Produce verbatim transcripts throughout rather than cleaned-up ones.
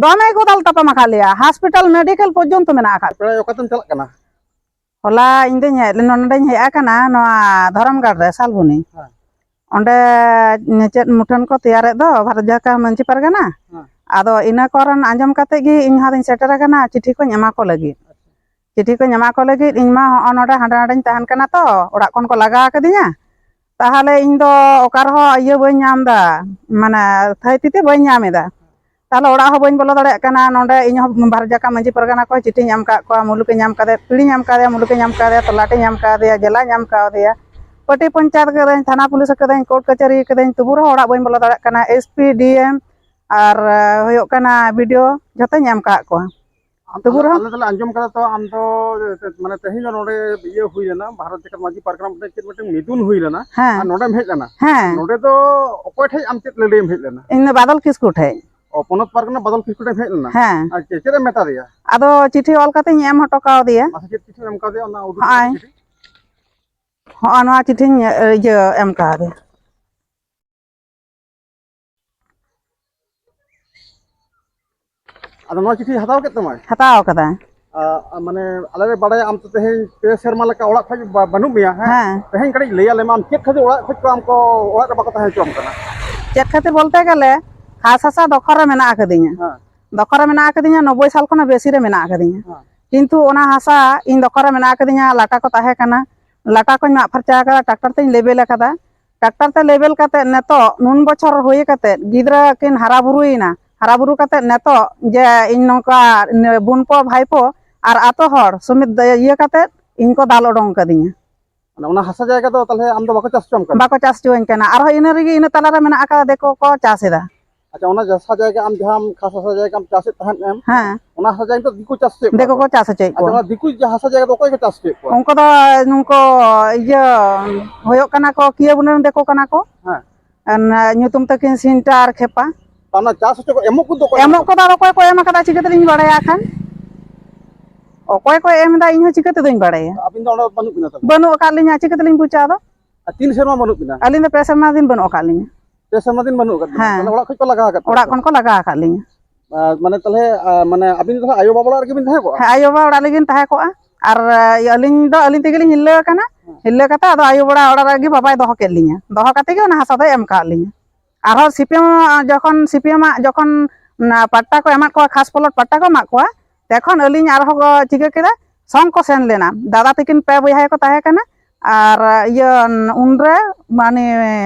ᱫᱚᱢᱮ ᱠᱚ ᱫᱟᱞ ᱛᱟᱯᱟᱢ ᱟᱠᱟᱫ ᱞᱮᱭᱟ, ᱦᱚᱥᱯᱤᱴᱟᱞ ᱢᱮᱰᱤᱠᱮᱞ ᱯᱚᱨᱡᱚᱱᱛᱚ ᱢᱮᱱᱟᱜ ᱟᱠᱟᱫ᱾ ᱯᱮᱲᱟ ᱚᱠᱟᱛᱮᱢ ᱪᱟᱞᱟᱜ ᱠᱟᱱᱟ? ᱦᱚᱞᱟ ᱤᱧ ᱫᱚᱧ ᱦᱮᱡ ᱞᱮᱱᱟ, ᱱᱚᱰᱮᱧ ᱦᱮᱡ ᱟᱠᱟᱱᱟ ᱱᱚᱣᱟ ᱫᱷᱚᱨᱚᱢᱜᱟᱲ ᱨᱮ, ᱥᱟᱞᱵᱚᱱᱤ᱾ ᱦᱮᱸ᱾ ᱚᱸᱰᱮ ᱪᱮᱫ ᱢᱩᱴᱷᱟᱹᱱ ᱠᱚ ᱛᱮᱭᱟᱨᱮᱫ ᱫᱚ ᱵᱷᱟᱨᱚᱛ ᱡᱟᱠᱟᱛ ᱢᱟᱹᱡᱷᱤ ᱯᱟᱨᱜᱟᱱᱟ᱾ ᱦᱮᱸ᱾ ᱟᱫᱚ ᱤᱱᱟᱹ ᱠᱚᱨᱮᱱ ᱟᱸᱡᱚᱢ ᱠᱟᱛᱮ ᱜᱮ ᱤᱧ ᱦᱚᱸ ᱟᱫᱚᱧ ᱥᱮᱴᱮᱨ ᱟᱠᱟᱱᱟ ᱪᱤᱴᱷᱤ ᱠᱚᱧ ᱮᱢᱟ ᱠᱚ ᱞᱟᱹᱜᱤᱫ᱾ ᱟᱪᱪᱷᱟ᱾ ᱪᱤᱴᱷᱤ ᱠᱚᱧ ᱮᱢᱟ ᱠᱚ ᱞᱟᱹᱜᱤᱫ, ᱤᱧ ᱢᱟ ᱦᱚᱸᱜᱼᱚ ᱱᱚᱰᱮ ᱦᱟᱸᱰᱮ ᱱᱟᱰᱮᱧ ᱛᱟᱦᱮᱱ ᱠᱟᱱᱟ ᱛᱚ, ᱚᱲᱟᱜ ᱠᱷᱚᱱ ᱠᱚ ᱞᱟᱜᱟ ᱟᱠᱟᱫᱤᱧᱟ᱾ ᱛᱟᱦᱚᱞᱮ ᱤᱧ ᱫᱚ ᱚᱠᱟ ᱨᱮᱦᱚᱸ ᱤᱭᱟᱹ ᱵᱟᱹᱧ ᱧᱟᱢ ᱮᱫᱟ, ᱢᱟᱱᱮ ᱛᱷᱟᱹᱭ ᱛᱤᱛᱤ ᱵᱟᱹᱧ ᱧᱟᱢ ᱮᱫᱟ᱾ ᱛᱟᱦᱚᱞᱮ ᱚᱲᱟᱜ ᱦᱚᱸ ᱵᱟᱹᱧ ᱵᱚᱞᱚ ᱫᱟᱲᱮᱭᱟᱜ ᱠᱟᱱᱟ᱾ ᱱᱚᱰᱮ ᱤᱧ ᱦᱚᱸ ᱵᱷᱟᱨᱚᱛ ᱡᱟᱠᱟᱛ ᱢᱟᱹᱡᱷᱤ ᱯᱟᱨᱜᱟᱱᱟ ᱠᱚ ᱪᱤᱴᱷᱤᱧ ᱮᱢ ᱠᱟᱜ ᱠᱚᱣᱟ, ᱢᱩᱞᱩᱠᱤᱧ ᱮᱢ ᱠᱟᱫᱮᱭᱟ, ᱯᱤᱲᱤᱧ ᱮᱢ ᱠᱟᱫᱮᱭᱟ, ᱢᱩᱞᱩᱠᱤᱧ ᱮᱢ ᱠᱟᱫᱮᱭᱟ, ᱛᱚᱞᱟᱴᱤᱧ ᱮᱢ ᱠᱟᱫᱮᱭᱟ, ᱡᱮᱞᱟᱧ ᱮᱢ ᱠᱟᱫᱮᱭᱟ, ᱯᱟᱹᱴᱤ ᱯᱚᱧᱪᱟᱭᱮᱛ ᱠᱟᱹᱫᱟᱹᱧ, ᱛᱷᱟᱱᱟ ᱯᱩᱞᱤᱥ ᱠᱟᱹᱫᱟᱹᱧ, ᱠᱳᱨᱴ ᱠᱟᱹᱪᱷᱟᱹᱨᱤ ᱠᱟᱹᱫᱟᱹᱧ, ᱛᱚᱵᱩ ᱨᱮᱦᱚᱸ ᱚᱲᱟᱜ ᱵᱟᱹᱧ ᱵᱚᱞᱚ ᱫᱟᱲᱮᱭᱟᱜ ᱠᱟᱱᱟ᱾ ᱮᱥ ᱯᱤ, ᱰᱤ ᱮᱢ ᱟᱨ ᱦᱩᱭᱩᱜ ᱠᱟᱱᱟ ᱵᱤ ᱰᱤ ᱳ, ᱡᱷᱚᱛᱚᱧ ᱮᱢ ᱠᱟᱜ ᱠᱚᱣᱟ᱾ ᱟᱢ, ᱛᱚᱵᱩ ᱟᱞᱮ, ᱨᱮᱦᱚᱸ ᱟᱞᱮ ᱫᱚᱞᱮ ᱟᱸᱡᱚᱢ ᱠᱟᱫᱟ ᱛᱚ, ᱟᱢ ᱫᱚ, ᱢᱟᱱᱮ, ᱛᱮᱦᱮᱧ ᱫᱚ ᱱᱚᱰᱮ ᱤᱭᱟᱹ ᱦᱩᱭ ᱞᱮᱱᱟ, ᱵᱷᱟᱨᱚᱛ ᱡᱟᱠᱟᱛ ᱢᱟᱹᱡᱷᱤ ᱯᱟᱨᱜᱟᱱᱟ ᱢᱤᱫᱴᱮᱱ ᱪᱮᱫ ᱢᱤᱫᱴᱮᱱ ᱢᱤᱫᱩᱱ ᱦᱩᱭ ᱞᱮᱱᱟ, ᱦᱮᱸ᱾ ᱟᱨ ᱱᱚᱰᱮᱢ ᱦᱮᱡ ᱞᱮᱱᱟ᱾ ᱦᱮᱸ᱾ ᱱᱚᱰᱮ ᱫᱚ ᱚᱠᱚᱭ ᱴᱷᱮᱡ ᱟᱢ ᱪᱮᱫ ᱞᱟᱹᱲᱦᱟᱹᱭᱮᱢ ᱦᱮᱡ ᱞᱮᱱᱟ? ᱤᱧ ᱫᱚ ᱵᱟᱫᱚᱞ ᱠᱤᱥᱠᱩ ᱴᱷᱮᱡ᱾ ᱚ, ᱯᱚᱱᱚᱛ ᱯᱟᱨᱜᱟᱱᱟ ᱵᱟᱫᱚᱞ ᱠᱤᱥᱠᱩ ᱴᱷᱮᱡ ᱮᱢ ᱦᱮᱡ ᱞᱮᱱᱟ? ᱦᱮᱸ᱾ ᱟᱪᱪᱷᱟ, ᱪᱮᱫ ᱮᱢ ᱢᱮᱛᱟ ᱫᱮᱭᱟ? ᱟᱫᱚ ᱪᱤᱴᱷᱤ ᱚᱞ ᱠᱟᱛᱮᱧ ᱮᱢ ᱦᱚᱴᱚ ᱠᱟᱣᱫᱮᱭᱟ᱾ ᱟᱪᱪᱷᱟ, ᱪᱮᱫ ᱪᱤᱴᱷᱤᱢ ᱮᱢ ᱠᱟᱣᱫᱮᱭᱟ? ᱚᱱᱟ ᱩᱫᱩᱜ ᱦᱚᱸᱜᱼᱚᱭ᱾ ᱢᱮ ᱪᱤᱴᱷᱤ᱾ ᱦᱚᱸᱜᱼᱚ ᱱᱚᱣᱟ ᱪᱤᱴᱷᱤᱧ, ᱤᱭᱟᱹ, ᱮᱢ ᱠᱟᱣᱫᱮᱭᱟ᱾ ᱟᱫᱚ ᱱᱚᱣᱟ ᱪᱤᱴᱷᱤ ᱦᱟᱛᱟᱣ ᱠᱮᱫ ᱛᱟᱢᱟᱭ? ᱦᱟᱛᱟᱣ ᱠᱟᱫᱟᱭ᱾ ᱟ, ᱢᱟᱱᱮ, ᱟᱞᱮ ᱞᱮ ᱵᱟᱲᱟᱭᱟ ᱟᱢ ᱛᱚ ᱛᱮᱦᱮᱧ ᱯᱮ ᱥᱮᱨᱢᱟ ᱞᱮᱠᱟ ᱚᱲᱟᱜ ᱠᱷᱚᱡ ᱵᱟ-, ᱵᱟᱹᱱᱩᱜ ᱢᱮᱭᱟ, ᱦᱮᱸ? ᱦᱮᱸ᱾ ᱛᱮᱦᱮᱧ ᱠᱟᱹᱴᱤᱡ ᱞᱟᱹᱭ ᱟᱞᱮ ᱢᱮ, ᱟᱢ ᱪᱮᱫ ᱠᱷᱟᱹᱛᱤᱨ ᱚᱲᱟᱜ ᱠᱷᱚᱡ ᱠᱚ ᱟᱢ ᱠᱚ ᱚᱲᱟᱜ ᱨᱮ ᱵᱟᱠᱚ ᱛᱟᱦᱮᱸ ᱦᱚᱪᱚᱣᱟᱢ ᱠᱟᱱᱟ? ᱪᱮᱫ ᱠᱷᱟᱹᱛᱤᱨ ᱵᱚᱞᱛᱮ ᱜᱮᱞᱮ, ᱦᱟᱥ ᱦᱟᱥᱟ ᱫᱚᱠᱷᱚᱞ ᱨᱮ ᱢᱮᱱᱟᱜ ᱟᱠᱟᱫᱤᱧᱟ᱾ ᱦᱮᱸ᱾ ᱫᱚᱠᱷᱚᱞ ᱨᱮ ᱢᱮᱱᱟᱜ ᱟᱠᱟᱫᱤᱧᱟ, ᱱᱚᱵᱵᱳᱭ ᱥᱟᱞ ᱠᱷᱚᱱᱟᱜ ᱵᱮᱥᱤ ᱨᱮ ᱢᱮᱱᱟᱜ ᱟᱠᱟᱫᱤᱧᱟ᱾ ᱦᱮᱸ᱾ ᱠᱤᱱᱛᱩ ᱚᱱᱟ ᱦᱟᱥᱟ ᱤᱧ ᱫᱚᱠᱷᱚᱞ ᱨᱮ ᱢᱮᱱᱟᱜ ᱟᱠᱟᱫᱤᱧᱟ, ᱞᱟᱴᱟ ᱠᱚ ᱛᱟᱦᱮᱸ ᱠᱟᱱᱟ, ᱞᱟᱴᱟ ᱠᱚᱧ ᱢᱟᱜ ᱯᱷᱟᱨᱪᱟ ᱟᱠᱟᱫᱟ, ᱴᱨᱟᱠᱴᱟᱨ ᱛᱮᱧ ᱞᱮᱵᱮᱞ ᱟᱠᱟᱫᱟ᱾ ᱴᱨᱟᱠᱴᱟᱨ ᱛᱮ ᱞᱮᱵᱮᱞ ᱠᱟᱛᱮ ᱱᱤᱛᱚᱜ ᱱᱩᱱ ᱵᱚᱪᱷᱚᱨ ᱦᱩᱭ ᱠᱟᱛᱮ ᱜᱤᱫᱽᱨᱟᱹ ᱠᱤᱱ ᱦᱟᱨᱟ ᱵᱩᱨᱩᱭᱮᱱᱟ, ᱦᱟᱨᱟ ᱵᱩᱨᱩ ᱠᱟᱛᱮ ᱱᱤᱛᱚᱜ ᱡᱮ ᱤᱧ ᱱᱚᱝᱠᱟ ᱵᱩᱱᱯᱚ ᱵᱷᱟᱭᱯᱚ ᱟᱨ ᱟᱛᱳ ᱦᱚᱲ ᱥᱩᱢᱤᱛ ᱤᱭᱟᱹ ᱠᱟᱛᱮ ᱤᱧ ᱠᱚ ᱫᱟᱞ ᱚᱰᱚᱝ ᱠᱟᱫᱤᱧᱟ᱾ ᱢᱟᱱᱮ ᱚᱱᱟ ᱦᱟᱥᱟ ᱡᱟᱭᱜᱟ ᱫᱚ ᱛᱟᱦᱞᱮ ᱟᱢ ᱫᱚ ᱵᱟᱠᱚ ᱪᱟᱥ ᱦᱚᱪᱚᱣᱟᱢ ᱠᱟᱱᱟ? ᱵᱟᱠᱚ ᱪᱟᱥ ᱦᱚᱪᱚᱣᱟᱹᱧ ᱠᱟᱱᱟ᱾ ᱟᱨᱦᱚᱸ ᱤᱱᱟᱹ ᱨᱮᱜᱮ ᱤᱱᱟᱹ ᱛᱟᱞᱟ ᱨᱮ ᱢᱮᱱᱟᱜ ᱟᱠᱟᱫᱟ, ᱫᱤᱠᱩ ᱠᱚ ᱪᱟᱥ ᱮᱫᱟ᱾ ᱟᱪᱪᱷᱟ, ᱚᱱᱟ ᱦᱟᱥᱟ ᱡᱟᱭᱜᱟ ᱟᱢ ᱡᱟᱦᱟᱸ ᱠᱷᱟᱥ ᱦᱟᱥᱟ ᱡᱟᱭᱜᱟ ᱟᱢ ᱪᱟᱥᱮᱫ ᱛᱟᱦᱮᱸᱫ ᱮᱢ, ᱦᱮᱸ᱾ ᱚᱱᱟ ᱦᱟᱥᱟ ᱡᱟᱭᱜᱟ ᱫᱚ ᱫᱤᱠᱩ ᱪᱟᱥ ᱦᱚᱪᱚᱭᱮᱫ ᱠᱚᱣᱟ ᱫᱤᱠᱩ ᱠᱚ? ᱠᱚ ᱪᱟᱥ ᱦᱚᱪᱚᱭᱮᱫ ᱟᱪᱪᱷᱟ, ᱠᱚᱣᱟ᱾ ᱚᱱᱟ ᱫᱤᱠᱩ ᱡᱟᱦᱟᱸ ᱦᱟᱥᱟ ᱡᱟᱭᱜᱟ ᱫᱚ ᱚᱠᱚᱭ ᱠᱚ ᱪᱟᱥ ᱦᱚᱪᱚᱭᱮᱫ ᱠᱚᱣᱟ? ᱩᱱᱠᱩ ᱫᱚ ᱱᱩᱠᱩ ᱤᱭᱟᱹ ᱦᱩᱭᱩᱜ ᱠᱟᱱᱟ ᱠᱚ ᱠᱤᱭᱟᱹ ᱵᱩᱱᱟᱹᱱ ᱫᱤᱠᱩ ᱠᱟᱱᱟ ᱠᱚ᱾ ᱦᱮᱸ᱾ ᱟᱨ ᱚᱱᱟ ᱧᱩᱛᱩᱢ ᱛᱟᱹᱠᱤᱱ ᱥᱤᱱᱴᱟ ᱟᱨ ᱠᱷᱮᱯᱟ᱾ ᱚᱱᱟ ᱪᱟᱥ ᱦᱚᱪᱚ ᱠᱚ ᱮᱢᱚᱜ ᱠᱚᱫᱚ ᱚᱠᱚᱭ ᱮᱢᱚᱜ ᱠᱟᱱᱟ? ᱠᱚᱫᱚ ᱟᱨ ᱚᱠᱚᱭ ᱠᱚ ᱮᱢ ᱟᱠᱟᱫᱟ ᱪᱤᱠᱟᱹ ᱛᱮᱞᱤᱧ ᱵᱟᱲᱟᱭᱟ ᱠᱷᱟᱱ? ᱚᱠᱚᱭ ᱠᱚ ᱮᱢ ᱮᱫᱟ ᱤᱧ ᱦᱚᱸ ᱪᱤᱠᱟᱹ ᱛᱮᱫᱚᱧ ᱵᱟᱲᱟᱭᱟ? ᱟᱹᱵᱤᱱ ᱫᱚ ᱚᱸᱰᱮ ᱵᱟᱹᱱᱩᱜ ᱵᱤᱱᱟ ᱛᱚᱵᱮ? ᱵᱟᱹᱱᱩᱜ ᱟᱠᱟᱫ ᱞᱤᱧᱟ, ᱪᱤᱠᱟᱹ ᱛᱮᱞᱤᱧ ᱵᱩᱡᱟ ᱟᱫᱚ? ᱟᱨ ᱛᱤᱱ ᱥᱮᱨᱢᱟ ᱵᱟᱹᱱᱩᱜ ᱵᱤᱱᱟ? ᱟᱹᱞᱤᱧ ᱫᱚ ᱯᱮ ᱥᱮᱨᱢᱟ ᱫᱤᱱ ᱵᱟᱹᱱᱩᱜ ᱟᱠᱟᱫ ᱞᱤᱧᱟ᱾ ᱯᱮ ᱥᱮᱨᱢᱟ ᱫᱤᱱ ᱵᱟᱹᱱᱩᱜ ᱟᱠᱟᱫ ᱵᱤᱱᱟ? ᱦᱮᱸ᱾ ᱛᱟᱦᱞᱮ ᱚᱲᱟᱜ ᱠᱷᱚᱡ ᱠᱚ ᱞᱟᱜᱟ ᱟᱠᱟᱫ ᱯᱮᱭᱟ ᱚᱲᱟᱜ ᱛᱚ? ᱠᱷᱚᱱ ᱠᱚ ᱞᱟᱜᱟ ᱟᱠᱟᱫ ᱞᱤᱧᱟ᱾ ᱟᱨ ᱢᱟᱱᱮ ᱛᱟᱦᱚᱞᱮ, ᱟᱨ ᱢᱟᱱᱮ ᱟᱵᱤᱱ ᱫᱚ ᱛᱟᱦᱚᱞᱮ ᱟᱭᱳ ᱵᱟᱵᱟ ᱚᱲᱟᱜ ᱨᱮᱜᱮ ᱵᱤᱱ ᱛᱟᱦᱮᱸ ᱠᱚᱜᱼᱟ? ᱦᱮᱸ, ᱟᱭᱳ ᱵᱟᱵᱟ ᱚᱲᱟᱜ ᱨᱮᱜᱤᱧ ᱛᱟᱦᱮᱸ ᱠᱚᱜᱼᱟ᱾ ᱟᱨ, ᱤᱭᱟᱹ, ᱟᱹᱞᱤᱧ ᱫᱚ ᱟᱹᱞᱤᱧ ᱛᱮᱜᱮᱞᱤᱧ ᱦᱤᱨᱞᱟᱹ ᱟᱠᱟᱱᱟ᱾ ᱦᱮᱸ᱾ ᱦᱤᱨᱞᱟᱹ ᱠᱟᱛᱮ ᱟᱫᱚ ᱟᱭᱳ ᱵᱟᱵᱟ ᱚᱲᱟᱜ ᱨᱮᱜᱮ ᱵᱟᱵᱟᱭ ᱫᱚᱦᱚ ᱠᱮᱫ ᱞᱤᱧᱟ, ᱫᱚᱦᱚ ᱠᱟᱛᱮ ᱜᱮ ᱚᱱᱟ ᱦᱟᱥᱟ ᱫᱚᱭ ᱮᱢ ᱟᱠᱟᱫ ᱞᱤᱧᱟ᱾ ᱟᱨᱦᱚᱸ ᱥᱤᱯᱤᱮᱢ ᱡᱚᱠᱷᱚᱱ, ᱥᱤᱯᱤᱮᱢᱟᱜ ᱡᱚᱠᱷᱚᱱ ᱚᱱᱟ ᱯᱟᱴᱴᱟ ᱠᱚ ᱮᱢᱟᱫ ᱠᱚᱣᱟ, ᱠᱷᱟᱥ ᱯᱚᱞᱚᱴ ᱯᱟᱴᱴᱟ ᱠᱚ ᱮᱢᱟᱫ ᱠᱚᱣᱟ, ᱛᱚᱠᱷᱚᱱ ᱟᱹᱞᱤᱧ ᱟᱨᱦᱚᱸ ᱠᱚ ᱪᱤᱠᱟᱹ ᱠᱮᱫᱟ, ᱥᱚᱝ ᱠᱚ ᱥᱮᱱ ᱞᱮᱱᱟ᱾ ᱫᱟᱫᱟ ᱛᱟᱹᱠᱤᱱ ᱯᱮ ᱵᱚᱭᱦᱟ ᱜᱮᱠᱚ ᱛᱟᱦᱮᱸ ᱠᱟᱱᱟ᱾ ᱟᱨ, ᱤᱭᱟᱹ, ᱩᱱᱨᱮ ᱢᱟᱱᱮ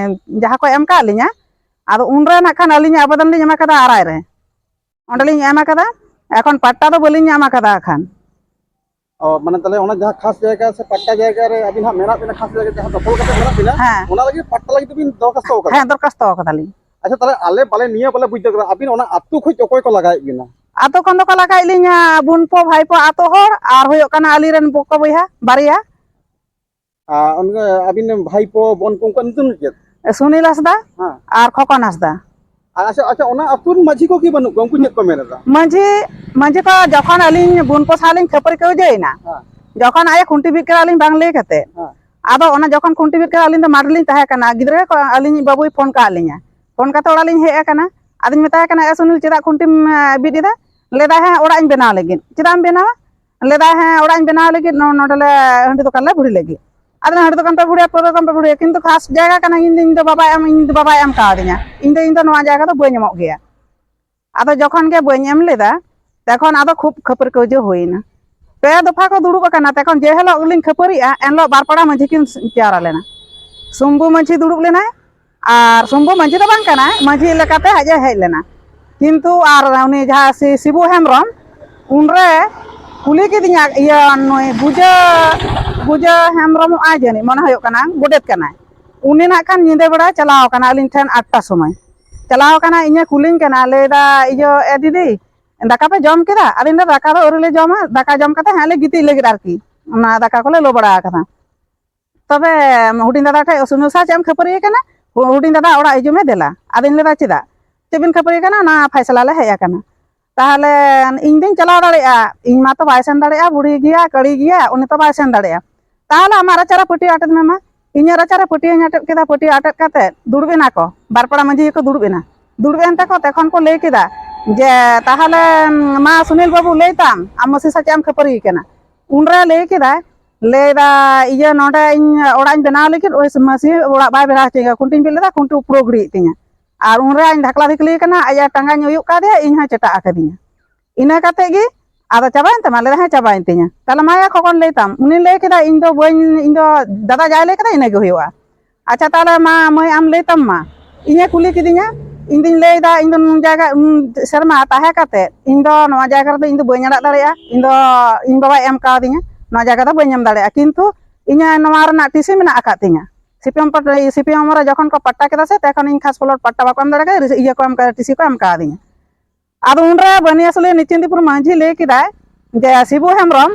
ᱡᱟᱦᱟᱸ ᱠᱚ ᱮᱢ ᱠᱟᱜ ᱞᱤᱧᱟ, ᱟᱫᱚ ᱩᱱᱨᱮ ᱱᱟᱜ ᱠᱷᱟᱱ ᱟᱹᱞᱤᱧᱟᱜ ᱟᱵᱮᱫᱚᱱ ᱞᱤᱧ ᱮᱢ ᱠᱟᱫᱟ ᱟᱨ ᱟᱭ ᱨᱮ᱾ ᱚᱸᱰᱮᱞᱤᱧ ᱮᱢ ᱟᱠᱟᱫᱟ᱾ ᱮᱠᱷᱚᱱ ᱯᱟᱴᱴᱟ ᱫᱚ ᱵᱟᱹᱞᱤᱧ ᱧᱟᱢ ᱟᱠᱟᱫᱟ ᱠᱷᱟᱱ᱾ ᱚ, ᱢᱟᱱᱮ ᱛᱟᱦᱚᱞᱮ ᱚᱱᱟ ᱡᱟᱦᱟᱸ ᱠᱷᱟᱥ ᱡᱟᱭᱜᱟ ᱥᱮ ᱯᱟᱴᱴᱟ ᱡᱟᱭᱜᱟ ᱨᱮ ᱟᱹᱵᱤᱱ ᱦᱟᱸᱜ ᱢᱮᱱᱟᱜ ᱵᱤᱱᱟ, ᱠᱷᱟᱥ ᱡᱟᱭᱜᱟ ᱡᱟᱦᱟᱸ ᱫᱚᱠᱷᱚᱞ ᱠᱟᱛᱮ ᱢᱮᱱᱟᱜ ᱵᱤᱱᱟ, ᱦᱮᱸ᱾ ᱚᱱᱟ ᱞᱟᱹᱜᱤᱫ ᱯᱟᱴᱴᱟ ᱞᱟᱹᱜᱤᱫ ᱵᱤᱱ ᱫᱚᱨᱠᱷᱟᱥᱛᱚ ᱟᱠᱟᱫᱟ? ᱦᱮᱸ, ᱫᱚᱨᱠᱷᱟᱥᱛᱚ ᱟᱠᱟᱫᱟᱞᱤᱧ᱾ ᱟᱪᱪᱷᱟ, ᱛᱟᱦᱚᱞᱮ ᱟᱞᱮ ᱵᱟᱞᱮ, ᱱᱤᱭᱟᱹ ᱵᱟᱞᱮ ᱵᱩᱡᱽ ᱫᱟᱲᱮᱭᱟᱜ ᱠᱟᱱᱟ, ᱟᱹᱵᱤᱱ ᱚᱱᱟ ᱟᱹᱛᱩ ᱠᱷᱚᱱ ᱚᱠᱚᱭ ᱠᱚ ᱞᱟᱜᱟᱭᱮᱫ ᱵᱤᱱᱟ? ᱟᱹᱛᱩ ᱠᱷᱚᱱ ᱫᱚᱠᱚ ᱞᱟᱜᱟᱭᱮᱫ ᱞᱤᱧᱟ ᱵᱩᱱᱯᱚ ᱵᱷᱟᱭᱯᱚ ᱟᱹᱛᱩ ᱦᱚᱲ, ᱟᱨ ᱦᱩᱭᱩᱜ ᱠᱟᱱᱟ ᱟᱹᱞᱤᱧ ᱨᱮᱱ ᱵᱚᱠᱚ ᱵᱚᱭᱦᱟ ᱵᱟᱨᱭᱟ᱾ ᱟᱨ ᱩᱱᱤ ᱟᱹᱵᱤᱱ ᱨᱮᱱ ᱵᱷᱟᱭᱯᱚ, ᱵᱚᱱ ᱠᱚ, ᱩᱱᱠᱩᱣᱟᱜ ᱧᱩᱛᱩᱢ ᱪᱮᱫ? ᱥᱩᱱᱤᱞ ᱦᱟᱸᱥᱫᱟ ᱦᱮᱸ᱾ ᱟᱨ ᱠᱷᱚᱠᱚᱱ ᱦᱟᱸᱥᱫᱟ᱾ ᱟᱨ ᱟᱪᱪᱷᱟ, ᱟᱪᱪᱷᱟ, ᱚᱱᱟ ᱟᱹᱛᱩ ᱨᱮᱱ ᱢᱟᱹᱡᱷᱤ ᱠᱚ ᱠᱤ ᱵᱟᱹᱱᱩᱜ ᱠᱚᱣᱟ? ᱩᱱᱠᱩ ᱪᱮᱫ ᱠᱚ ᱢᱮᱱ ᱮᱫᱟ? ᱢᱟᱹᱡᱷᱤ, ᱢᱟᱹᱡᱷᱤ ᱠᱚ ᱡᱚᱠᱷᱚᱱ ᱟᱹᱞᱤᱧ ᱵᱩᱱᱯᱚ ᱥᱟᱶ ᱞᱤᱧ ᱠᱷᱟᱹᱯᱟᱹᱨᱤ ᱠᱟᱹᱣᱡᱟᱹᱭᱮᱱᱟ, ᱦᱮᱸ᱾ ᱡᱚᱠᱷᱚᱱ ᱟᱡ ᱮ ᱠᱷᱩᱱᱴᱤ ᱵᱤᱫ ᱠᱮᱫᱟ ᱟᱹᱞᱤᱧ ᱵᱟᱝ ᱞᱟᱹᱭ ᱠᱟᱛᱮ, ᱦᱮᱸ᱾ ᱟᱫᱚ ᱚᱱᱟ ᱡᱚᱠᱷᱚᱱ ᱠᱷᱩᱱᱴᱤ ᱵᱤᱫ ᱠᱮᱫᱟ ᱟᱹᱞᱤᱧ ᱫᱚ ᱢᱟᱴᱷ ᱨᱮᱞᱤᱧ ᱛᱟᱦᱮᱸ ᱠᱟᱱᱟ, ᱜᱤᱫᱽᱨᱟᱹ ᱠᱚ, ᱟᱹᱞᱤᱧ ᱵᱟᱹᱵᱩᱭ ᱯᱷᱳᱱ ᱠᱟᱜ ᱞᱤᱧᱟ, ᱯᱷᱳᱱ ᱠᱟᱛᱮ ᱚᱲᱟᱜ ᱞᱤᱧ ᱦᱮᱡ ᱟᱠᱟᱱᱟ᱾ ᱟᱫᱚᱧ ᱢᱮᱛᱟᱭ ᱠᱟᱱᱟ, "ᱮ ᱥᱩᱱᱤᱞ, ᱪᱮᱫᱟᱜ ᱠᱷᱩᱱᱴᱤᱢ, ᱮ, ᱵᱤᱫ ᱮᱫᱟ?" ᱞᱟᱹᱭᱫᱟᱭ, "ᱦᱮᱸ, ᱚᱲᱟᱜ ᱤᱧ ᱵᱮᱱᱟᱣ ᱞᱟᱹᱜᱤᱫ᱾" "ᱪᱮᱫᱟᱜ ᱮᱢ ᱵᱮᱱᱟᱣᱟ?" ᱞᱟᱹᱭᱫᱟᱭ, "ᱦᱮᱸ, ᱚᱲᱟᱜ ᱤᱧ ᱵᱮᱱᱟᱣ ᱞᱟᱹᱜᱤᱫ, ᱱᱚ-, ᱱᱚᱰᱮ ᱞᱮ ᱦᱟᱺᱰᱤ ᱫᱚᱠᱟᱱ ᱞᱮ ᱵᱷᱩᱲᱤ ᱞᱟᱹᱜᱤᱫ᱾" ᱟᱫᱚ ᱦᱟᱺᱰᱤ ᱫᱚᱠᱟᱱ ᱯᱮ ᱵᱷᱩᱲᱤᱭᱟ, ᱯᱟᱹᱣᱨᱟᱹ ᱫᱚᱠᱟᱱ ᱯᱮ ᱵᱷᱩᱲᱤᱭᱟ, ᱠᱤᱱᱛᱩ ᱠᱷᱟᱥ ᱡᱟᱭᱜᱟ ᱠᱟᱱᱟ, ᱤᱧ ᱫᱚ, ᱤᱧ ᱫᱚ ᱵᱟᱵᱟᱭ ᱮᱢ, ᱤᱧ ᱫᱚ ᱵᱟᱵᱟᱭ ᱮᱢ ᱠᱟᱣᱫᱤᱧᱟ, ᱤᱧ ᱫᱚ, ᱤᱧ ᱫᱚ ᱱᱚᱣᱟ ᱡᱟᱭᱜᱟ ᱫᱚ ᱵᱟᱹᱧ ᱮᱢᱚᱜ ᱜᱮᱭᱟ᱾ ᱟᱫᱚ ᱡᱚᱠᱷᱚᱱ ᱜᱮ ᱵᱟᱹᱧ ᱮᱢ ᱞᱮᱫᱟ, ᱛᱚᱠᱷᱚᱱ ᱟᱫᱚ ᱠᱷᱩᱵ ᱠᱷᱟᱹᱯᱟᱹᱨᱤ ᱠᱟᱹᱣᱡᱟᱹ ᱦᱩᱭᱱᱟ᱾ ᱯᱮ ᱫᱚᱯᱷᱟ ᱠᱚ ᱫᱩᱲᱩᱵ ᱟᱠᱟᱱᱟ, ᱛᱚᱠᱷᱚᱱ ᱡᱮ ᱦᱤᱞᱳᱜ ᱞᱤᱧ ᱠᱷᱟᱹᱯᱟᱹᱨᱤᱜᱼᱟ, ᱮᱱᱦᱤᱞᱳᱜ ᱵᱟᱨᱯᱟᱲᱟ ᱢᱟᱹᱡᱷᱤ ᱠᱤᱱ ᱡᱟᱣᱨᱟ ᱞᱮᱱᱟ᱾ ᱥᱩᱢᱵᱩ ᱢᱟᱹᱡᱷᱤ ᱫᱩᱲᱩᱵ ᱞᱮᱱᱟᱭ, ᱟᱨ ᱥᱩᱢᱵᱩ ᱢᱟᱹᱡᱷᱤ ᱫᱚ ᱵᱟᱝ ᱠᱟᱱᱟᱭ, ᱢᱟᱹᱡᱷᱤ ᱞᱮᱠᱟᱛᱮ ᱦᱮᱡ ᱮ ᱦᱮᱡ ᱞᱮᱱᱟ᱾ ᱠᱤᱱᱛᱩ ᱟᱨ ᱩᱱᱤ ᱡᱟᱦᱟᱸ ᱥᱤ-, ᱥᱤᱵᱩ ᱦᱮᱢᱵᱨᱚᱢ, ᱩᱱᱨᱮ ᱠᱩᱞᱤ ᱠᱤᱫᱤᱧᱟ, ᱤᱭᱟᱹ, ᱱᱩᱭ ᱵᱩᱡᱟᱹ, ᱵᱩᱡᱟᱹ ᱦᱮᱢᱵᱨᱚᱢᱚᱜ ᱟᱭ ᱡᱟᱹᱱᱤᱡ, ᱢᱚᱱᱮ ᱦᱩᱭᱩᱜ ᱠᱟᱱᱟ, ᱜᱚᱰᱮᱛ ᱠᱟᱱᱟᱭ᱾ ᱩᱱᱤ ᱱᱟᱜ ᱠᱷᱟᱱ ᱧᱤᱫᱟᱹ ᱵᱮᱲᱟ ᱪᱟᱞᱟᱣ ᱠᱟᱱᱟ ᱟᱹᱞᱤᱧ ᱴᱷᱮᱱ ᱟᱴᱴᱟ ᱥᱚᱢᱚᱭ᱾ ᱪᱟᱞᱟᱣ ᱠᱟᱱᱟ, ᱤᱧᱮ ᱠᱩᱞᱤᱧ ᱠᱟᱱᱟ, ᱞᱟᱹᱭᱫᱟ, "ᱤᱭᱟᱹ, ᱮ ᱫᱤᱫᱤ, ᱫᱟᱠᱟ ᱯᱮ ᱡᱚᱢ ᱠᱮᱫᱟ?" ᱟᱫᱚᱧ ᱞᱟᱹᱭᱫᱟ, "ᱫᱟᱠᱟ ᱫᱚ ᱟᱹᱣᱨᱤ ᱞᱮ ᱡᱚᱢᱟ, ᱫᱟᱠᱟ ᱡᱚᱢ ᱠᱟᱛᱮ ᱦᱟᱸᱜ ᱞᱮ ᱜᱤᱛᱤᱡ ᱞᱟᱹᱜᱤᱫ ᱟᱨᱠᱤ, ᱚᱱᱟ ᱫᱟᱠᱟ ᱠᱚᱞᱮ ᱞᱚ ᱵᱟᱲᱟ ᱟᱠᱟᱫᱟ᱾" "ᱛᱚᱵᱮ ᱦᱩᱰᱤᱧ ᱫᱟᱫᱟ ᱴᱷᱮᱡ ᱥᱩᱱᱩ ᱥᱟᱶ ᱪᱮᱫ ᱮᱢ ᱠᱷᱟᱹᱯᱟᱹᱨᱤ ᱠᱟᱱᱟ? ᱦᱩᱰᱤᱧ ᱫᱟᱫᱟ ᱚᱲᱟᱜ ᱦᱤᱡᱩᱜ ᱢᱮ ᱫᱮᱞᱟ᱾" ᱟᱫᱚᱧ ᱞᱟᱹᱭᱫᱟ, "ᱪᱮᱫᱟᱜ? ᱪᱮᱫ ᱵᱤᱱ ᱠᱷᱟᱹᱯᱟᱹᱨᱤ ᱠᱟᱱᱟ? ᱚᱱᱟ ᱯᱷᱟᱭᱥᱟᱞᱟ ᱞᱮ ᱦᱮᱡ ᱟᱠᱟᱱᱟ᱾" "ᱛᱟᱦᱚᱞᱮ ᱤᱧ ᱫᱚᱧ ᱪᱟᱞᱟᱣ ᱫᱟᱲᱮᱭᱟᱜᱼᱟ, ᱤᱧ ᱢᱟᱛᱚ ᱵᱟᱭ ᱥᱮᱱ ᱫᱟᱲᱮᱭᱟᱜᱼᱟ, ᱵᱩᱲᱦᱤ ᱜᱮᱭᱟ, ᱠᱟᱹᱲᱤ ᱜᱮᱭᱟ, ᱩᱱᱤ ᱛᱚ ᱵᱟᱭ ᱥᱮᱱ ᱫᱟᱲᱮᱭᱟᱜᱼᱟ᱾ ᱛᱟᱦᱚᱞᱮ ᱟᱢᱟᱜ ᱨᱟᱪᱟᱨᱮ ᱯᱟᱹᱴᱭᱟᱹ ᱟᱴᱮᱫ ᱢᱮ ᱢᱟ᱾" ᱤᱧᱟᱹᱜ ᱨᱟᱪᱟᱨᱮ ᱯᱟᱹᱴᱭᱟᱹᱧ ᱟᱴᱮᱫ ᱠᱮᱫᱟ, ᱯᱟᱹᱴᱭᱟᱹ ᱟᱴᱮᱫ ᱠᱟᱛᱮ ᱫᱩᱲᱩᱵ ᱮᱱᱟ ᱠᱚ, ᱵᱟᱨᱯᱟᱲᱟ ᱢᱟᱹᱡᱷᱤ ᱜᱮᱠᱚ ᱫᱩᱲᱩᱵ ᱮᱱᱟ᱾ ᱫᱩᱲᱩᱵ ᱮᱱ ᱛᱮᱠᱚ ᱛᱚᱠᱷᱚᱱ ᱠᱚ ᱞᱟᱹᱭ ᱠᱮᱫᱟ, ᱡᱮ ᱛᱟᱦᱚᱞᱮ ᱢᱟ ᱥᱩᱱᱤᱞ ᱵᱟᱹᱵᱩ ᱞᱟᱹᱭ ᱛᱟᱢ, ᱟᱢ ᱢᱟᱹᱥᱤ ᱥᱟᱶ ᱪᱮᱫ ᱮᱢ ᱠᱷᱟᱹᱯᱟᱹᱨᱤ ᱠᱟᱱᱟ? ᱩᱱᱨᱮ ᱞᱟᱹᱭ ᱠᱮᱫᱟᱭ, ᱞᱟᱹᱭᱫᱟ, ᱤᱭᱟᱹ ᱱᱚᱰᱮ ᱤᱧ ᱚᱲᱟᱜ ᱤᱧ ᱵᱮᱱᱟᱣ ᱞᱟᱹᱜᱤᱫ, ᱳᱭ ᱢᱟᱹᱥᱤ ᱚᱲᱟᱜ ᱵᱟᱭ ᱵᱮᱱᱟᱣ ᱦᱚᱪᱚᱧ ᱠᱟᱱᱟ, ᱠᱷᱩᱱᱴᱤᱧ ᱵᱤᱫ ᱞᱮᱫᱟ, ᱠᱷᱩᱱᱴᱤ ᱩᱯᱨᱟᱹᱣ ᱜᱤᱰᱤᱭᱮᱫ ᱛᱤᱧᱟ᱾ ᱟᱨ ᱩᱱᱨᱮ ᱤᱧ ᱰᱷᱟᱠᱞᱟ ᱫᱷᱤᱠᱞᱤ ᱠᱟᱱᱟ, ᱟᱡᱟᱜ ᱴᱟᱸᱜᱟᱧ ᱩᱭᱩᱜ ᱠᱟᱫᱮᱭᱟ, ᱤᱧ ᱦᱚᱸᱭ ᱪᱮᱴᱟᱜ ᱟᱠᱟᱫᱤᱧᱟ᱾ ᱤᱱᱟᱹ ᱠᱟᱛᱮ ᱜᱮ ᱟᱫᱚ ᱪᱟᱵᱟᱭᱮᱱ ᱛᱟᱢᱟ? ᱞᱟᱹᱭᱫᱟ, ᱦᱮᱸ ᱪᱟᱵᱟᱭᱮᱱ ᱛᱤᱧᱟ᱾ ᱛᱟᱦᱞᱮ ᱢᱟᱭᱟ ᱠᱷᱚᱠᱚᱱ ᱞᱟᱹᱭ ᱛᱟᱢ, ᱩᱱᱤ ᱞᱟᱹᱭ ᱠᱮᱫᱟ, ᱤᱧ ᱫᱚ ᱵᱟᱹᱧ, ᱤᱧ ᱫᱚ ᱫᱟᱫᱟ ᱡᱟᱭ ᱞᱟᱹᱭ ᱠᱮᱫᱟ ᱤᱱᱟᱹ ᱜᱮ ᱦᱩᱭᱩᱜᱼᱟ᱾ ᱟᱪᱪᱷᱟ ᱛᱟᱦᱞᱮ ᱢᱟ ᱢᱟᱹᱭ ᱟᱢ ᱞᱟᱹᱭ ᱛᱟᱢ ᱢᱟ᱾ ᱤᱧᱮ ᱠᱩᱞᱤ ᱠᱤᱫᱤᱧᱟ, ᱤᱧ ᱫᱩᱧ ᱞᱟᱹᱭᱫᱟ ᱤᱧ ᱫᱚ ᱱᱩᱱ ᱡᱟᱭᱜᱟ, ᱩᱱ ᱥᱮᱨᱢᱟ ᱛᱟᱦᱮᱸ ᱠᱟᱛᱮ ᱤᱧ ᱫᱚ ᱱᱚᱣᱟ ᱡᱟᱭᱜᱟ ᱨᱮᱫᱚ ᱤᱧ ᱫᱚ ᱵᱟᱹᱧ ᱟᱲᱟᱜ ᱫᱟᱲᱮᱭᱟᱜᱼᱟ, ᱤᱧ ᱫᱚ ᱤᱧ ᱵᱟᱵᱟᱭ ᱮᱢ ᱠᱟᱣᱫᱤᱧᱟ, ᱱᱚᱣᱟ ᱡᱟᱭᱜᱟ ᱫᱚ ᱵᱟᱹᱧ ᱮᱢ ᱫᱟᱲᱮᱭᱟᱜᱼᱟ, ᱠᱤᱱᱛᱩ ᱤᱧᱟᱹᱜ ᱱᱚᱣᱟ ᱨᱮᱱᱟᱜ ᱴᱤᱥᱤ ᱢᱮᱱᱟᱜ ᱟᱠᱟᱫ ᱛᱤᱧᱟ, ᱥᱤᱯᱤᱭᱚᱢ ᱯᱟᱴ-, ᱥᱤᱯᱤᱭᱚᱢ ᱨᱮ ᱡᱚᱠᱷᱚᱱ ᱠᱚ ᱯᱟᱴᱴᱟ ᱠᱮᱫᱟ ᱥᱮ ᱛᱚᱠᱷᱚᱱ ᱤᱧ ᱠᱷᱟᱥ ᱯᱞᱚᱴ ᱯᱟᱴᱴᱟ ᱵᱟᱠᱚ ᱮᱢ ᱫᱟᱲᱮ ᱠᱟᱫᱟ, ᱤᱭᱟᱹ ᱠᱚ ᱮᱢ ᱠᱟᱫᱟ, ᱴᱤᱥᱤ ᱠᱚ ᱮᱢ ᱠᱟᱣᱫᱤᱧᱟ᱾ ᱟᱫᱚ ᱩᱱᱨᱮ ᱵᱟᱹᱱᱤᱭᱟᱹᱥᱩᱞᱤ ᱱᱤᱪᱤᱱᱫᱤᱯᱩᱨ ᱢᱟᱹᱡᱷᱤ ᱞᱟᱹᱭ ᱠᱮᱫᱟᱭ ᱡᱮ ᱥᱤᱵᱩ ᱦᱮᱢᱵᱨᱚᱢ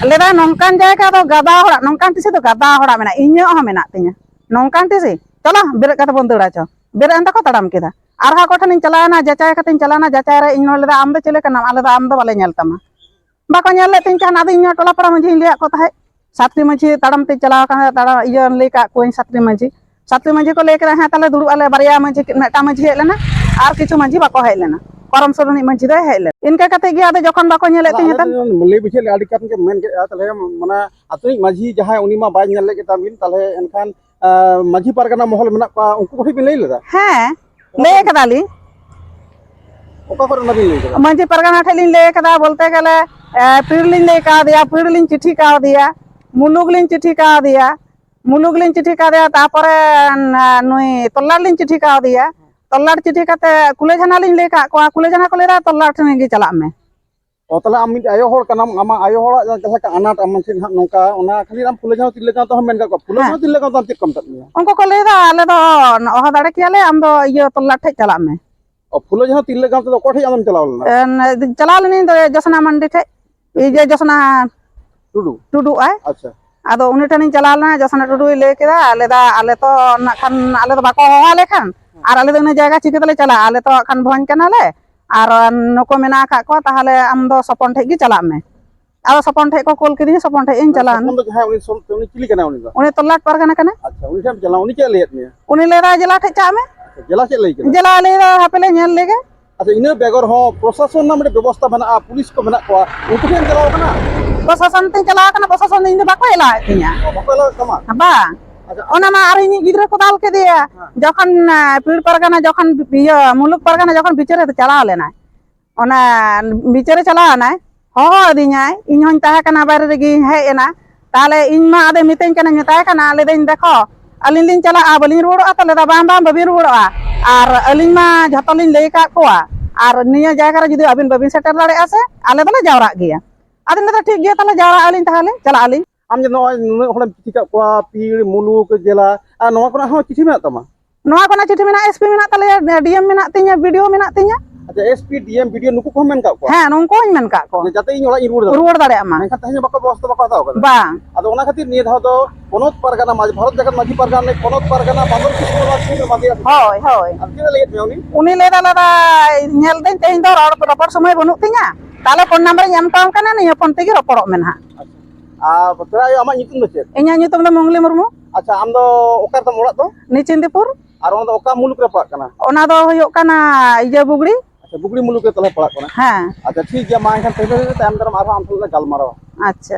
ᱞᱟᱹᱭᱫᱟᱭ, ᱱᱚᱝᱠᱟᱱ ᱡᱟᱭᱜᱟ ᱫᱚ ᱜᱟᱫᱟ ᱦᱚᱲᱟᱜ, ᱱᱚᱝᱠᱟᱱ ᱴᱤᱥᱤ ᱫᱚ ᱜᱟᱫᱟ ᱦᱚᱲᱟᱜ ᱢᱮᱱᱟᱜᱼᱟ, ᱤᱧᱟᱹᱜ ᱦᱚᱸ ᱢᱮᱱᱟᱜ ᱛᱤᱧᱟᱹ ᱱᱚᱝᱠᱟᱱ ᱴᱤᱥᱤ, ᱪᱚᱞᱚ ᱵᱮᱨᱮᱫ ᱠᱟᱛᱮ ᱵᱚᱱ ᱫᱟᱹᱲᱟ ᱪᱚ᱾ ᱵᱮᱨᱮᱫ ᱮᱱ ᱛᱟᱠᱚ, ᱛᱟᱲᱟᱢ ᱠᱮᱫᱟ᱾ ᱟᱨᱦᱚᱸ ᱟᱠᱚ ᱴᱷᱮᱱᱤᱧ ᱪᱟᱞᱟᱣᱮᱱᱟ, ᱡᱟᱪᱟᱭ ᱠᱟᱛᱮᱧ ᱪᱟᱞᱟᱣᱮᱱᱟ, ᱡᱟᱪᱟᱭ ᱨᱮ ᱤᱧ ᱦᱚᱸ ᱞᱟᱹᱭᱫᱟ, ᱟᱢ ᱫᱚ ᱪᱮᱞᱮ ᱠᱟᱱᱟᱢ? ᱟᱞᱮ ᱫᱚ ᱟᱢ ᱫᱚ ᱵᱟᱞᱮ ᱧᱮᱞ ᱛᱟᱢᱟ᱾ ᱵᱟᱠᱚ ᱧᱮᱞ ᱞᱮᱫ ᱛᱤᱧ ᱠᱷᱟᱱ ᱟᱫᱚ ᱤᱧ ᱦᱚᱸ ᱴᱚᱞᱟ ᱯᱟᱲᱟ ᱢᱟᱹᱡᱷᱤᱧ ᱞᱟᱹᱭᱟᱫ ᱠᱚ ᱛᱟᱦᱮᱸᱫ᱾ ᱥᱟᱛᱴᱤ ᱢᱟᱹᱡᱷᱤ ᱛᱟᱲᱟᱢ ᱛᱮ ᱪᱟᱞᱟᱣ ᱟᱠᱟᱱᱟ, ᱛᱟᱲᱟᱢ ᱤᱭᱟᱹ ᱞᱟᱹᱭ ᱠᱟᱜ ᱠᱚᱣᱟᱧ ᱥᱟᱛᱴᱤ ᱢᱟᱹᱡᱷᱤ᱾ ᱥᱟᱛᱴᱤ ᱢᱟᱹᱡᱷᱤ ᱠᱚ ᱞᱟᱹᱭ ᱠᱮᱫᱟ, ᱦᱮᱸ ᱛᱟᱦᱞᱮ ᱫᱩᱲᱩᱵ ᱟᱞᱮ, ᱵᱟᱨᱭᱟ ᱢᱟᱹᱡᱷᱤ, ᱢᱤᱫᱴᱟᱝ ᱢᱟᱹᱡᱷᱤ ᱦᱮᱡ ᱞᱮᱱᱟ ᱟᱨ ᱠᱤᱪᱷᱩ ᱢᱟᱹᱡᱷᱤ ᱵᱟᱠᱚ ᱦᱮᱡ ᱞᱮᱱᱟ, ᱠᱚᱨᱚᱢ ᱥᱳᱞ ᱨᱤᱱᱤᱡ ᱢᱟᱹᱡᱷᱤ ᱫᱚᱭ ᱦᱮᱡ ᱞᱮᱱᱟ᱾ ᱤᱱᱠᱟᱹ ᱠᱟᱛᱮ ᱜᱮ ᱟᱫᱚ ᱡᱚᱠᱷᱚᱱ ᱵᱟᱠᱚ ᱧᱮᱞᱮᱫ ᱟᱫᱚ ᱛᱤᱧ ᱟᱞᱮ ᱛᱟᱦᱮᱸᱫ, ᱫᱚ ᱞᱟᱹᱭ ᱵᱩᱡᱷᱟᱹᱣ ᱞᱮ ᱟᱹᱰᱤ ᱠᱟᱛᱷᱟ ᱜᱮ ᱢᱮᱱ ᱠᱮᱫᱼᱟ, ᱛᱟᱦᱞᱮ ᱢᱟᱱᱮ ᱟᱹᱛᱩ ᱨᱤᱱᱤᱡ ᱢᱟᱹᱡᱷᱤ ᱡᱟᱦᱟᱸᱭ ᱩᱱᱤ ᱢᱟ ᱵᱟᱭ ᱧᱮᱞ ᱞᱮᱫ ᱜᱮ ᱛᱟᱵᱤᱱ, ᱛᱟᱦᱞᱮ ᱮᱱᱠᱷᱟᱱ ᱟᱸ, ᱢᱟᱹᱡᱷᱤ ᱯᱟᱨᱜᱟᱱᱟ ᱢᱚᱦᱚᱞ ᱢᱮᱱᱟᱜ ᱠᱚᱣᱟ, ᱩᱱᱠᱩ ᱠᱚᱴᱷᱮᱱ ᱵᱤᱱ ᱞᱟᱹᱭ ᱞᱮᱫᱟ? ᱦᱮᱸ, ᱞᱟᱹᱭ ᱠᱟᱫᱟᱞᱤᱧ᱾ ᱚᱠᱟ ᱠᱚᱨᱮ ᱚᱱᱟ ᱵᱤᱱ ᱞᱟᱹᱭ ᱠᱮᱫᱟ? ᱢᱟᱹᱡᱷᱤ ᱯᱟᱨᱜᱟᱱᱟ ᱴᱷᱮᱱ ᱞᱤᱧ ᱞᱟᱹᱭ ᱠᱟᱫᱟ, ᱵᱚᱞᱛᱮ ᱜᱮᱞᱮ, ᱮ, ᱯᱤᱲ ᱞᱤᱧ ᱞᱟᱹᱭ ᱠᱟᱣᱫᱮᱭᱟ, ᱯᱤᱲ ᱞᱤᱧ ᱪᱤᱴᱷᱤ ᱠᱟᱣᱫᱮᱭᱟ, ᱢᱩᱞᱩᱠ ᱞᱤᱧ ᱪᱤᱴᱷᱤ ᱠᱟᱣᱫᱮᱭᱟ, ᱢᱩᱞᱩᱠ ᱞᱤᱧ ᱪᱤᱴᱷᱤ ᱠᱟᱣᱫᱮᱭᱟ, ᱛᱟᱨᱯᱚᱨᱮ, ᱱᱟ-, ᱱᱩᱭ ᱛᱚᱞᱞᱟᱴ ᱞᱤᱧ ᱪᱤᱴᱷᱤ ᱠᱟᱣᱫᱮᱭᱟ᱾ ᱛᱚᱞᱞᱟᱴ ᱪᱤᱴᱷᱤ ᱠᱟᱛᱮ ᱠᱩᱞᱟᱹᱡᱷᱟᱱᱟ ᱞᱤᱧ ᱞᱟᱹᱭ ᱠᱟᱫ ᱠᱚᱣᱟ, ᱠᱩᱞᱟᱹᱡᱷᱟᱱᱟ ᱠᱚ ᱞᱟᱹᱭ ᱫᱟ, "ᱛᱚᱞᱞᱟᱴ ᱴᱷᱮᱱ ᱜᱮ ᱪᱟᱞᱟᱜ ᱢᱮ᱾" ᱚ, ᱛᱟᱦᱞᱮ ᱟᱢ ᱢᱤᱫ ᱟᱭᱳ ᱦᱚᱲ ᱠᱟᱱᱟᱢ, ᱟᱢᱟᱜ ᱟᱭᱳ ᱦᱚᱲᱟᱜ ᱡᱟᱦᱟᱸ ᱞᱮᱠᱟ ᱟᱱᱟᱴ, ᱟᱢ ᱢᱟᱱᱮ ᱪᱮᱫ ᱦᱟᱸᱜ ᱱᱚᱝᱠᱟ, ᱚᱱᱟ ᱠᱷᱟᱹᱛᱤᱨ ᱟᱢ ᱯᱷᱩᱞᱳ ᱡᱷᱟᱱᱳ ᱛᱤᱨᱞᱟᱹ ᱜᱟᱶᱛᱟ ᱦᱚᱸ ᱢᱮᱱ ᱠᱟᱜ ᱠᱚᱣᱟ᱾ ᱯᱷᱩᱞᱳ ᱦᱮᱸ᱾ ᱡᱷᱟᱱᱳ ᱛᱤᱨᱞᱟᱹ ᱜᱟᱶᱛᱟ ᱪᱮᱫ ᱠᱚ ᱢᱮᱛᱟᱜ ᱢᱮᱭᱟ? ᱩᱱᱠᱩ ᱠᱚ ᱞᱟᱹᱭ ᱫᱟ, "ᱟᱞᱮ ᱫᱚ ᱚᱦᱚ ᱫᱟᱲᱮ ᱠᱮᱭᱟᱞᱮ, ᱟᱢ ᱫᱚ ᱤᱭᱟᱹ ᱛᱚᱞᱞᱟᱴ ᱴᱷᱮᱡ ᱪᱟᱞᱟᱜ ᱢᱮ᱾" ᱚ, ᱯᱷᱩᱞᱳ ᱡᱷᱟᱱᱳ ᱛᱤᱨᱞᱟᱹ ᱜᱟᱶᱛᱟ ᱫᱚ ᱚᱠᱚᱭ ᱴᱷᱮᱡ ᱟᱢᱮᱢ ᱪᱟᱞᱟᱣ ᱞᱮᱱᱟ? ᱮᱱ, ᱪᱟᱞᱟᱣ ᱞᱮᱱᱟᱹᱧ ᱫᱚ ᱡᱚᱥᱱᱟ ᱢᱟᱱᱰᱤ ᱴᱷᱮᱡ, ᱤᱭᱟᱹ ᱡᱚᱥᱱᱟ ᱴᱩᱰᱩ? ᱴᱩᱰᱩ ᱟᱭ᱾ ᱟᱪᱪᱷᱟ᱾ ᱟᱫᱚ ᱩᱱᱤ ᱴᱷᱮᱱᱤᱧ ᱪᱟᱞᱟᱣ ᱞᱮᱱᱟ, ᱡᱚᱥᱱᱟ ᱴᱩᱰᱩᱭ ᱞᱟᱹᱭ ᱠᱮᱫᱟ, ᱞᱟᱹᱭᱫᱟ, "ᱟᱞᱮ ᱛᱚ ᱱᱟᱜ ᱠᱷᱟᱱ ᱟᱞᱮ ᱫᱚ ᱵᱟᱠᱚ ᱦᱚᱦᱚ ᱟᱞᱮ ᱠᱷᱟᱱ, ᱟᱨ ᱟᱞᱮ ᱫᱚ ᱤᱱᱟᱹ ᱡᱟᱭᱜᱟ ᱪᱤᱠᱟᱹ ᱛᱮᱞᱮ ᱪᱟᱞᱟᱜᱼᱟ? ᱟᱞᱮ ᱛᱚ ᱦᱟᱸᱜ ᱠᱷᱟᱱ ᱵᱷᱚᱧ ᱠᱟᱱᱟᱞᱮ, ᱟᱨ ᱱᱩᱠᱩ ᱢᱮᱱᱟᱜ ᱟᱠᱟᱫ ᱠᱚᱣᱟ, ᱛᱟᱦᱚᱞᱮ ᱟᱢ ᱫᱚ ᱥᱚᱯᱚᱱ ᱴᱷᱮᱡ ᱜᱮ ᱪᱟᱞᱟᱜ ᱢᱮ᱾" ᱟᱫᱚ ᱥᱚᱯᱚᱱ ᱴᱷᱮᱡ ᱠᱚ ᱠᱩᱞ ᱠᱤᱫᱤᱧᱟ, ᱥᱚᱯᱚᱱ ᱴᱷᱮᱡ ᱤᱧ ᱪᱟᱞᱟᱣ ᱮᱱᱟ᱾ ᱥᱚᱯᱚᱱ ᱫᱚ ᱡᱟᱦᱟᱸᱭ, ᱩᱱᱤ ᱥᱚᱢ-, ᱩᱱᱤ ᱪᱤᱞᱤ ᱠᱟᱱᱟᱭ ᱩᱱᱤ ᱫᱚ? ᱩᱱᱤ ᱛᱚᱞᱞᱟᱴ ᱯᱟᱨᱜᱟᱱᱟ ᱠᱟᱱᱟᱭ᱾ ᱟᱪᱪᱷᱟ, ᱩᱱᱤ ᱴᱷᱮᱱ ᱮᱢ ᱪᱟᱞᱟᱣ, ᱩᱱᱤ ᱪᱮᱫ ᱮ ᱞᱟᱹᱭᱟᱫ ᱢᱮᱭᱟ? ᱩᱱᱤ ᱞᱟᱹᱭ ᱫᱟ, "ᱡᱮᱞᱟ ᱴᱷᱮᱡ ᱪᱟᱜ ᱢᱮ᱾" ᱟᱪᱪᱷᱟ, ᱡᱮᱞᱟ ᱪᱮᱫ ᱞᱟᱹᱭ ᱠᱮᱫᱟ? ᱡᱮᱞᱟ ᱞᱟᱹᱭ ᱫᱟ, "ᱦᱟᱯᱮ ᱞᱮ ᱧᱮᱞ ᱞᱮᱜᱮ, ᱟᱪᱪᱷᱟ, ᱤᱱᱟᱹ ᱵᱮᱜᱚᱨ ᱦᱚᱸ ᱯᱨᱚᱥᱟᱥᱚᱱ ᱨᱮᱱᱟᱜ ᱢᱤᱫᱴᱮᱱ ᱵᱮᱵᱚᱥᱛᱟ ᱢᱮᱱᱟᱜᱼᱟ, ᱯᱩᱞᱤᱥ ᱠᱚ ᱢᱮᱱᱟᱜ ᱠᱚᱣᱟ, ᱩᱱᱠᱩ ᱴᱷᱮᱱ ᱪᱟᱞᱟᱣ ᱠᱟᱱᱟ? ᱯᱨᱚᱥᱟᱥᱚᱱ ᱴᱷᱮᱱ ᱪᱟᱞᱟᱣ ᱠᱟᱱᱟ, ᱯᱨᱚᱥᱟᱥᱚᱱ ᱫᱚ ᱤᱧ ᱫᱚ ᱵᱟᱠᱚ ᱮᱞᱟᱣᱮᱫ ᱛᱤᱧᱟ᱾ ᱚ, ᱵᱟᱠᱚ ᱮᱞᱟᱣᱮᱫ ᱛᱟᱢᱟ? ᱵᱟᱝ᱾ ᱟᱪᱪᱷᱟ᱾ ᱚᱱᱟ ᱢᱟ ᱟᱨ ᱤᱧᱤᱡ ᱜᱤᱫᱽᱨᱟᱹ ᱠᱚ ᱫᱟᱞ ᱠᱮᱫᱮᱭᱟ᱾ ᱦᱮᱸ᱾ ᱡᱚᱠᱷᱚᱱ, ᱮ, ᱯᱤᱲ ᱯᱟᱨᱜᱟᱱᱟ ᱡᱚᱠᱷᱚᱱ, ᱤᱭᱟᱹ, ᱢᱩᱞᱩᱠ ᱯᱟᱨᱜᱟᱱᱟ ᱡᱚᱠᱷᱚᱱ ᱵᱤᱪᱟᱹᱨ ᱮ ᱪᱟᱞᱟᱣ ᱞᱮᱱᱟᱭ, ᱚᱱᱟ ᱵᱤᱪᱟᱹᱨᱮ ᱪᱟᱞᱟᱣ ᱮᱱᱟᱭ, ᱦᱚᱦᱚ ᱟᱹᱫᱤᱧᱟᱭ, ᱤᱧ ᱦᱚᱧ ᱛᱟᱦᱮᱸ ᱠᱟᱱᱟ ᱵᱟᱭᱨᱮ ᱨᱮᱜᱮᱧ ᱦᱮᱡ ᱮᱱᱟ᱾ ᱛᱟᱦᱚᱞᱮ ᱤᱧ ᱢᱟ ᱟᱫᱚ ᱢᱤᱛᱟᱹᱧ ᱠᱟᱱᱟ, ᱢᱮᱛᱟᱭ ᱠᱟᱱᱟ, ᱞᱟᱹᱭᱫᱟᱹᱧ, "ᱫᱮᱠᱷᱚ, ᱟᱹᱞᱤᱧ ᱞᱤᱧ ᱪᱟᱞᱟᱜᱼᱟ, ᱵᱟᱹᱞᱤᱧ ᱨᱩᱣᱟᱹᱲᱚᱜᱼᱟ ᱛᱚ?" ᱞᱟᱹᱭᱫᱟ, "ᱵᱟᱝ, ᱵᱟᱝ, ᱵᱟᱹᱵᱤᱱ ᱨᱩᱣᱟᱹᱲᱚᱜᱼᱟ, ᱟᱨ ᱟᱹᱞᱤᱧ ᱢᱟ ᱡᱷᱚᱛᱚ ᱞᱤᱧ ᱞᱟᱹᱭ ᱟᱠᱟᱫ ᱠᱚᱣᱟ, ᱟᱨ ᱱᱤᱭᱟᱹ ᱡᱟᱭᱜᱟ ᱨᱮ ᱡᱩᱫᱤ ᱟᱹᱵᱤᱱ ᱵᱟᱹᱵᱤᱱ ᱥᱮᱴᱮᱨ ᱫᱟᱲᱮᱭᱟᱜᱼᱟ ᱥᱮ, ᱟᱞᱮ ᱫᱚᱞᱮ ᱡᱟᱣᱨᱟᱜ ᱜᱮᱭᱟ᱾" ᱟᱫᱚᱧ ᱞᱟᱹᱭᱫᱟ, "ᱴᱷᱤᱠ ᱜᱮᱭᱟ, ᱛᱟᱦᱚᱞᱮ ᱡᱟᱣᱨᱟᱜ ᱟᱹᱞᱤᱧ, ᱛᱟᱦᱚᱞᱮ ᱪᱟᱞᱟᱜ ᱟᱹᱞᱤᱧ᱾" ᱟᱢ ᱡᱮ ᱱᱚᱜᱼᱚᱭ ᱱᱩᱱᱟᱹᱜ ᱦᱚᱲᱮᱢ ᱪᱤᱴᱷᱤ ᱠᱟᱜ ᱠᱚᱣᱟ, ᱯᱤᱲ, ᱢᱩᱞᱩᱠ, ᱡᱮᱞᱟ, ᱟᱨ ᱱᱚᱣᱟ ᱠᱚᱨᱮᱱᱟᱜ ᱦᱚᱸ ᱪᱤᱴᱷᱤ ᱢᱮᱱᱟᱜ ᱛᱟᱢᱟ? ᱱᱚᱣᱟ ᱠᱚᱨᱮᱱᱟᱜ ᱪᱤᱴᱷᱤ ᱢᱮᱱᱟᱜᱼᱟ, ᱮᱥ ᱯᱤ ᱢᱮᱱᱟᱜ ᱛᱟᱞᱮᱭᱟ, ᱰᱤ ᱮᱢ ᱢᱮᱱᱟᱜ ᱛᱤᱧᱟ, ᱵᱤ ᱰᱤ ᱳ ᱢᱮᱱᱟᱜ ᱛᱤᱧᱟ᱾ ᱟᱪᱪᱷᱟ, ᱮᱥ ᱯᱤ, ᱰᱤ ᱮᱢ, ᱵᱤ ᱰᱤ ᱳ ᱱᱩᱠᱩ ᱠᱚᱦᱚᱸ ᱢᱮᱱ ᱠᱟᱜ ᱠᱚᱣᱟ? ᱦᱮᱸ, ᱱᱩᱠᱩ ᱦᱚᱸᱧ ᱢᱮᱱ ᱠᱟᱜ ᱠᱚᱣᱟ᱾ ᱡᱟᱛᱮ ᱤᱧ ᱚᱲᱟᱜ ᱤᱧ ᱨᱩᱣᱟᱹᱲ ᱫᱟᱲᱮᱭᱟᱜ᱾ ᱨᱩᱣᱟᱹᱲ ᱫᱟᱲᱮᱭᱟᱜ ᱢᱟ᱾ ᱢᱮᱱᱠᱷᱟᱱ ᱛᱮᱦᱮᱧ ᱦᱚᱸ ᱵᱟᱠᱚ ᱵᱮᱵᱚᱥᱛᱷᱟ ᱵᱟᱠᱚ ᱦᱟᱛᱟᱣ ᱠᱟᱫᱟ? ᱵᱟᱝ᱾ ᱟᱫᱚ ᱚᱱᱟ ᱠᱷᱟᱹᱛᱤᱨ ᱱᱤᱭᱟᱹ ᱫᱷᱟᱣ ᱫᱚ ᱯᱚᱱᱚᱛ ᱯᱟᱨᱜᱟᱱᱟ ᱢᱟᱹᱡᱷᱤ, ᱵᱷᱟᱨᱚᱛ ᱡᱟᱠᱟᱛ ᱢᱟᱹᱡᱷᱤ ᱯᱟᱨᱜᱟᱱᱟ ᱨᱤᱱᱤᱡ ᱯᱚᱱᱚᱛ ᱯᱟᱨᱜᱟᱱᱟ ᱵᱟᱫᱚᱞ ᱠᱤᱥᱠᱩ ᱚᱲᱟᱜ ᱥᱩᱨ ᱨᱮ ᱢᱟᱫᱮᱭᱟ᱾ ᱦᱳᱭ, ᱦᱳᱭ᱾ ᱟᱨ ᱪᱮᱫ ᱮ ᱞᱟᱹᱭᱮᱫ ᱢᱮᱭᱟ ᱩᱱᱤ? ᱩᱱᱤ ᱞᱟᱹᱭ ᱫᱟ, ᱞᱟᱹᱭ ᱫᱟ, "ᱧᱮᱞ ᱫᱟᱹᱧ ᱛᱮᱦᱮᱧ ᱫᱚ ᱨᱚᱲ, ᱨᱚᱯᱚᱲ ᱥᱚᱢᱚᱭ ᱵᱟᱹᱱᱩᱜ ᱛᱤᱧᱟ, ᱛᱟᱦᱞᱮ ᱯᱷᱳᱱ ᱱᱟᱢᱵᱟᱨ ᱤᱧ ᱮᱢ ᱦᱚᱴᱚ ᱟᱢ ᱠᱟᱱᱟ, ᱱᱤᱭᱟᱹ ᱯᱷᱳᱱ ᱛᱮᱜᱮ ᱨᱚᱯᱚᱲᱚᱜ ᱢᱮ ᱱᱟᱦᱟᱜ᱾" ᱟᱪᱪᱷᱟ᱾ ᱟᱨ ᱯᱮᱲᱟ ᱟᱭᱳ, ᱟᱢᱟᱜ ᱧᱩᱛᱩᱢ ᱫᱚ ᱪᱮᱫ? ᱤᱧᱟᱹᱜ ᱧᱩᱛᱩᱢ ᱫᱚ ᱢᱚᱝᱞᱤ ᱢᱩᱨᱢᱩ᱾ ᱟᱪᱪᱷᱟ, ᱟᱢ ᱫᱚ ᱚᱠᱟ ᱨᱮᱛᱟᱢ ᱚᱲᱟᱜ ᱫᱚ? ᱱᱤᱪᱤᱱᱫᱤᱯᱩᱨ᱾ ᱟᱨ ᱚᱱᱟ ᱫᱚ ᱚᱠᱟ ᱢᱩᱞᱩᱠ ᱨᱮ ᱯᱟᱲᱟᱜ ᱠᱟᱱᱟ? ᱚᱱᱟ ᱫᱚ ᱦᱩᱭᱩᱜ ᱠᱟᱱᱟ ᱤᱭᱟᱹ ᱵᱩᱜᱲᱤ᱾ ᱟᱪᱪᱷᱟ, ᱵᱩᱜᱲᱤ ᱢᱩᱞᱩᱠ ᱨᱮ ᱛᱟᱦᱞᱮ ᱯᱟᱲᱟᱜ ᱠᱟᱱᱟ᱾ ᱦᱮᱸ᱾ ᱟᱪᱪᱷᱟ, ᱴᱷᱤᱠ ᱜᱮᱭᱟ, ᱢᱟ ᱮᱱᱠᱷᱟᱱ ᱛᱮᱦᱮᱧ ᱫᱚ ᱛᱟᱭᱚᱢ ᱫᱟᱨᱟᱢ ᱟᱨᱦᱚᱸ ᱟᱢ ᱥᱟᱞᱟᱜ ᱞᱮ ᱜᱟᱞᱢᱟᱨᱟᱣᱟ᱾ ᱟᱪᱪᱷᱟ᱾